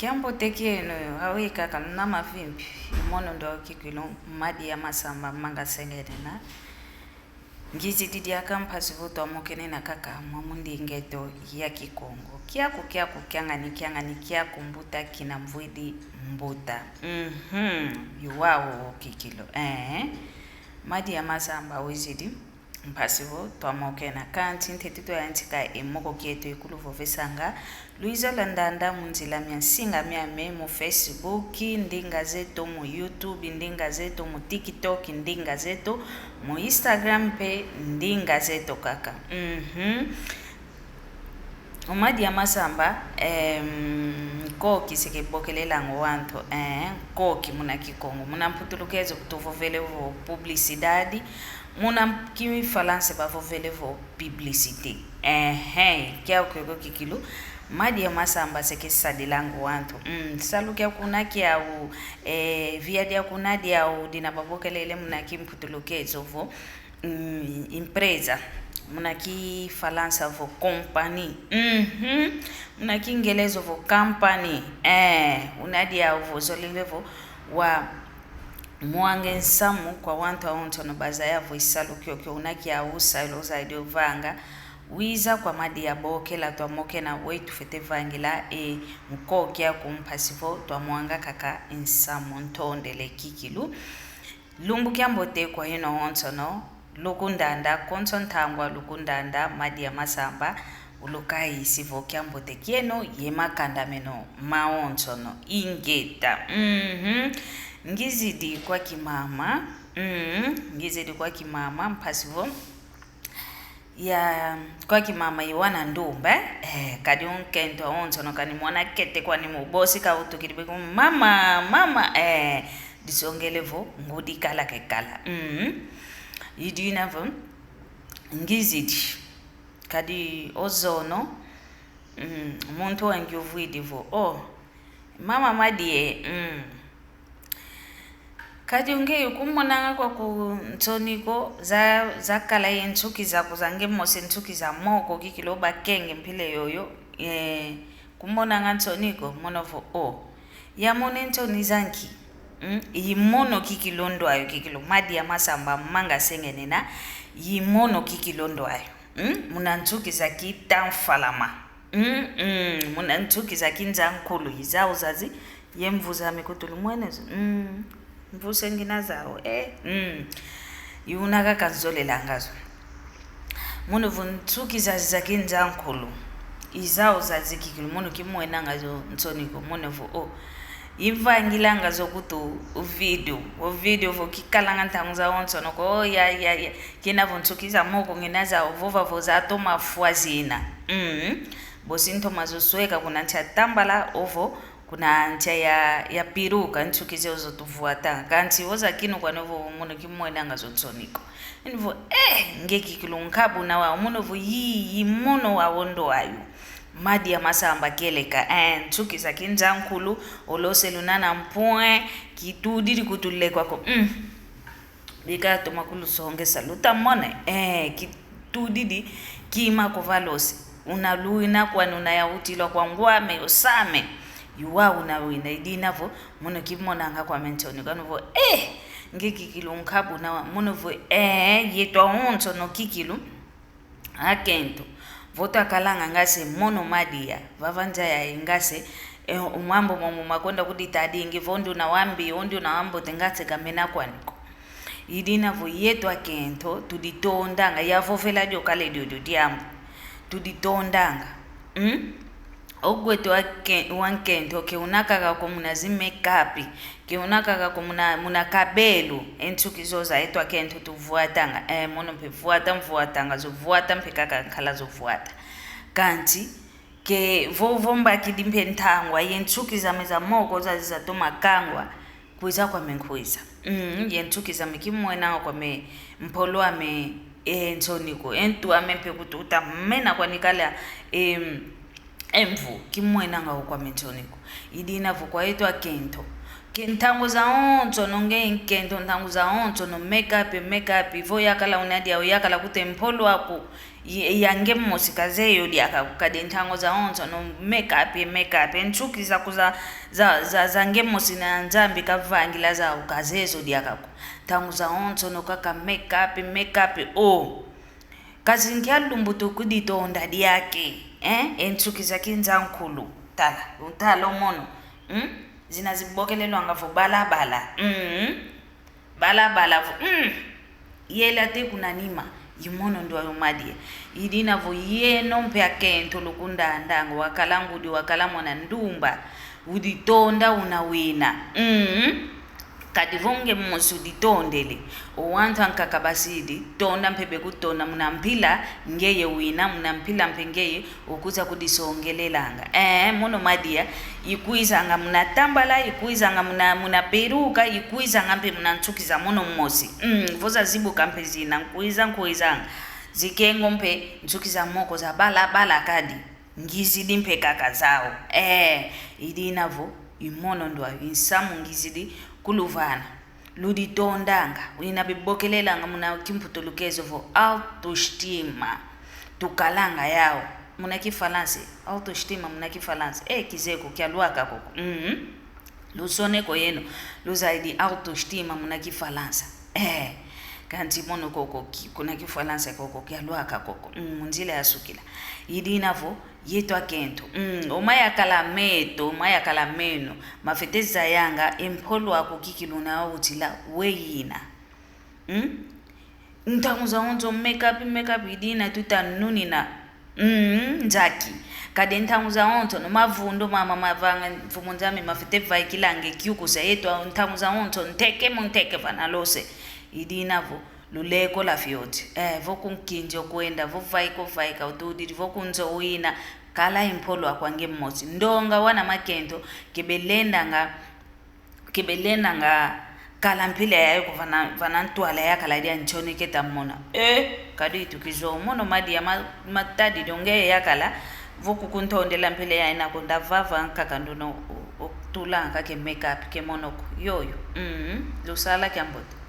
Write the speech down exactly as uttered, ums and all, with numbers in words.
Kiambote kieno, awe kaka luna mavimpi, mono ndo kikilu, Madia Masamba, manga sengene na. Ngizidi diaka mpasi vo twamokene na kaka mwa mu ndinga eto ya Kikongo. Kiaku, kiaku, kiangani, kiangani, kiaku mbuta, kina mvwidi mbuta. Mhm, yuwawo kikilu. Eh, Madia Masamba wizidi. Mpasi vo twamokena, kanti ntete twayantika e moko kieto ikulu vovesanga lwiza lwa ndanda mu nzila mia nsinga miame, mu Facebook, ndinga zeto, mu YouTube, ndinga zeto, mu TikTok, ndinga zeto, mu Instagram mpe ndinga zeto kaka. Mhm. O Madia Masamba, em, nkoki se ke bokelelanga o wantu, eh, nkoki muna Kikongo, muna Mputulukezo tuvovele vo publicidade, muna Kifalansa bavovele vo publicité. Ehe, kiau kiokio kikilu, Madia Masamba se ke sadilanga o wantu. Mm, salu kia kuna kiau, eh, via dia kuna diau dina babokelele muna Kimputulukezo vo, mm, empresa, muna Kifalansa vo compagnie. Mhm. Muna Kingelezo vo company. Eh, una diau vo zolele vo wamwanga e nsamu kwa wantu awonsono bazaya vo e salu kiokio una kiau salu ozayidi ovanga. Wiza kwa Madia bokela twamokena, weyi tufwete vangila e nkoki aku mpasi vo twamwanga kaka e nsamu. Ntondele kikilu. Lumbu kiambote kwa yeno awonsono, lukundanda, konso ntangwa lukundanda, Madia Masamba, ulukayisi vo kiambote kieno, ye makanda meno mawonsono, ingeta. Mhm. Ngizidi kwa kimama, mhm, ngizidi kwa kimama, mpasi vo ya, kwa kimama iwana ndumba, eh, kadi o nkento awonsono kani mwana kete kwani mu bosi kautukidi biku, mama, mama, eh, disongele vo ngudi kala ke kala. Mm. Idina vo, ngizidi. Kadi ozono, mm, muntu wangi uvwidi vo, oh, mama Madie, mm. Kadi o ngeye kumonanga kwaku nsoni ko, za, zakala ye nsuki zaku za nge mosi, nsuki za moko kikilu bakenge mpila yoyo, eh, kumonanga nsoni ko, mono vo, oh. Yamona e nsoni za nki? Mm? Yimono kikilu ndwayo kikilu, Madia Masamba manga sengene na, yimono kikilu ndwayo. Mm? Muna nsuki za kitamfalama. Mm, mm, muna nsuki za kinza nkulu, izau zazi, ye mvu zame kutulu mwenezo. Mm, mvu se ngina zau, eh, mm. Yuna kaka nzolelanga zo. Mono vo nsuki zazi za kinza nkulu, izau zazi kikilu, mono kimwenanga zo nsoni ko, mono vo, oh. Imvangilanga zo kutu o video, o video vo kikalanga ntangu zawonsono ko, oh, ya, ya, ya. Kina vo nsuki za moko ngina zau, vova vo zatoma fwa zina. Mm. Bosi ntoma zo sweka kuna nsi a tambala, ovo kuna nsi a ya, ya piruka, nsuki zeo zo tuvwata. Kansi oza kinu kwani ovo mono kimwenanga zo nsoni ko. Ini vo, eh, nge kikilu nkabu na wau, mono vo yi, yimono wau ndwayo. Madia Masamba kieleka, eh, nsuki za kinza nkulu, olose luna na mpwe, kitudidi kutulekwa ko. Mm. Bika toma kulusongesa, lutamona, eh, kitudidi kima ko valose. Una luina kwani una yautilwa kwa ngwame, osame. Yuwa una luina, idina vo, mono kimonanga kwame nsoni, kwani vo, eh, nge kikilu nkabu na wau, mono vo, eh, yetu awonsono kikilu. Akento, vo twakalanga ngase mono Madia, vava nza yayi ngase, eh, o mambu momo makwenda kuditadingi, vo nduna wambi, o nduna wambote ngase kamena kwani ko. Idina vo yetu akento, tuditondanga, yavovela dio kala diodio diambu. Tuditondanga. Mm? O kwetu wa ke-, wa nkento, ke una kaka ko muna zi make-up, ke una kaka ko muna, muna kabelo, e nsuki zo za etu akento tuvwatanga, eh, mono mpe vwata, mvwatanga zo vwata, mpe kaka nkala zo vwata. Kansi, ke vo, vo mbakidi mpe ntangwa, ye nsuki zame za moko zazi zatoma kangwa, kwiza kwame nkwiza. Mm, ye nsuki zame kimwenanga kwame mpolo ame, e nsoni ko, e ntu ame mpe kutu utamena kwani kala, em, E mvu, kimwenanga o kwame nsoni ko. I dina vo kwa yeto akento. Ke ntangu zawonsono nge nkento, ntangu zawonsono make up, make up, vo yakala unadia, o yakala kute mpolo aku, ya nge mosi kazeyo diaka ko, kadi ntangu zawonsono make up, make up, nsuki zaku za, za, za, za nge mosi na Nzambi kavangila zau kazezo diaka ko. Ntangu zawonsono kaka make up, make up, o. Kazi nkia lumbu tukuditonda diaka, eh? E nsuki za kinza nkulu. Tala, tala o mono. Mm? Zina zibokelelwanga vo balabala. Mm? Balabala vo, mm. Yela te kuna nima. I mono ndwayo madia. I dina vo yeno mpe akento lukundandanga, wakala ngudi, wakala mwana ndumba. Uditonda una wina. Mm. Kadi vo nge mosi uditondele, o wantu ankaka basidi tonda mpe bekutonda muna mpila ngeye wina, muna mpila mpe ngeye ukwiza kudisongelelanga. Eh, mono madia, ikwizanga muna tambala, ikwizanga muna, muna peruka, ikwizanga mpe muna nsuki za mono mosi. Mm, vo zazibuka mpe zina, nkwiza, nkwizanga. Zikengo mpe nsuki za moko za balabala kadi. Ngizidi mpe kaka zau. Eh, i dina vo, i mono ndwayo, i nsamu ngizidi kuluvana. Luditondanga, ina bibokelelanga muna Kimputu lukezo vo autoestima. Tukalanga yau. Muna Kifalansa, autoestima muna Kifalansa. Eh, kizeye ko, kialwaka koko. Mm. Lusoneko yeno, luzaidi autoestima muna Kifalansa. Eh, kanti mono koko ki-, kuna Kifalansa koko, kialwaka koko. Mm, mu nzila yasukila. I dina vo, yeto akento. Mm, o mayakala meto, o mayakala meno, mafwete zayanga e mpolo aku kikilu una wawutila weyina. Mm? Ntangu zawonso make up, make up, i dina tuta nunina. Mm, nzaki. Kadi ntangu zawonso, no mavundu mama mavanga Mfumu Nzambi mafwete vaikila nge kiukusa yeto, ntangu zawonso, nteke mu nteke vana lose. I dina vo, luleko la fioti. Eh, vo ku nkinzi okwenda, vo vaika ovaika, utudidi, vo ku nzo wina, kala e mpolo aku a nge mosi. Ndonga wana makento, ke belendanga, ke belendanga kala mpila yayo ko vana, vana ntwala yakala dia ntsoni keta mona. Eh, kadi itu kizo mono madia ma-, matadi donge yakala, vo kukuntondela mpila yayo na konda vava nkaka ndono o-, o-, tula nkake make up ke mono ko. Yoyo. Mm, lusala kiambote.